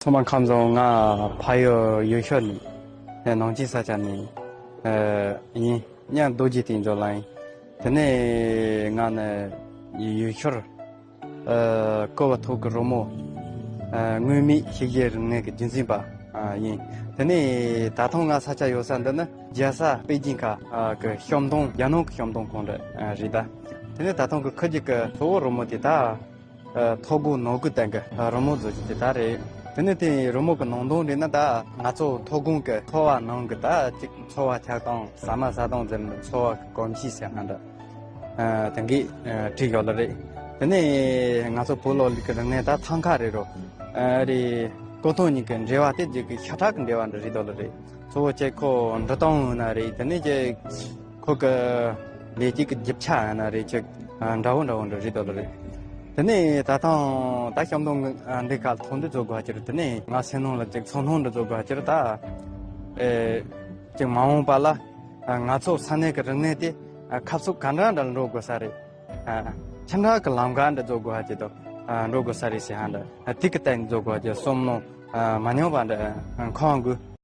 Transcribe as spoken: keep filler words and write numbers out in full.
ཚང་མ་ཁམས་བཟང་། ང་ཕ་ཡུལ་ཡུལ་ཤུལ་ནས་ནང་ཆེན་ས་ཆ་ནས་ཡིན། གཉའ་རྡོ་རྗེ་གདན་རྫོང་ལ་ཡིན། དེ་ནས་ང་ནི་ཡུལ་ཤུལ་ཀོ་བ་ཐོག་གི་རོལ་མོ་དངོས་མེད་ཤེས་བྱའི་རིག་གནས་ཀྱི་རྒྱུན་འཛིན་པ་ཡིན། དེ་ནས་ད་ཐེངས་ང་ས་ཆ་ཡོད་ས་འདི་ནི་རྒྱལ་ས་པེ་ཅིང་ཁ་གི་བཤམས་སྟོང་རྒྱ་ནག་གི་བཤམས་སྟོང་ཁང་རེད་ད། དེ་ནས་ད་ཐེངས་ཀྱི་ཁུར་གྱི་གི་གཙོ་བོ་རོལ་མོ་དེ་ད། ཨ། ཐོ་གོ་ནོར་གོ་སྟེང་གི་རི་མོ་བཟོ་རྒྱུ་དེ་ད་རེད། དེ་ནས་དེ་རི་མོ་གི་ནང་དོན་རེད་ན་ད་ང་ཚོ་ཐོ་གོ་གི་འཚོ་བ་ནང་གི་ད་ཅིག་འཚོ་བ་ཆགས་སྟངས་ཟ་མ་ཟ་སྟངས་ཟེར་ན་འཚོ་བ་གི་གོམས་གཤིས་ཟེར་ན་འདྲ། ཨ། དེ་གི་ཨ་བྲིས་ཡོད་ལ་རེད། དེ་ནས་ང་ཚོ་བོད་ལོ་ལུགས་ཀྱི་རིག་གནས་ད་ཐང་ཀ་རེད་རོ། ཨ་རེད། གོ་ཐོག་གཉིས་ཀྱི་འབྲེལ་བ་དེ་རྒྱུད་ཀྱི་ཤ་ཁྲག་གི་འབྲེལ་བ་འདྲ་རེད་དོ་ལ་རེད། གཙོ་བོ་ཅིག་ཁོ་འབྲི་སྟངས་ཡིན་ན་རེད། དེ་ནས་ཅིག་ཁོ་གི་ལས་ཀྱི་གི་རྒྱུ་ཆ་ཡིན་ན་རེད། ཅིག་ཨ་འདྲ་བོ་འདྲ་བོ་འདྲ་རེད་དོ་ལ་རེད། དེ་ནས་ད་ཐེངས་ད་བཤམས་སྟོང་འདི་ག་ཐོག་འདི་བཟོ་དགོས་ཀྱི་རེད། དེ་ནས་ང་སེམས་ནང་ལ་ཅིག་ཚོར་སྣང་འདི་བཟོ་དགོས་ཀྱི་རེད་ད། ཨེ་ཅིག་མ་འོངས་པ་ལ་ང་ཚོ་ས་གནས་ཀྱི་རིག་གནས་དེ་ཁ་ཕྱོགས་ག་འདྲ་འདྲ་ལ་འགྲོ་དགོས་ས་རེད། ཨ། ཆ་འདྲ་གི་ལམ་ཁ་འདྲ་བཟོ་དགོས་ཀྱི་དང་། ཨ། འགྲོ་དགོས་ས་རེད་ཟེར་ཧ་འདྲ། ཨ། དེ་གི་སྟེང་བཟོ་དགོས་ཀྱི་བསམ་མནོ་ཨ་མ་ཉམས་པ་འདྲ་ཨ་འཁོར་དགོས།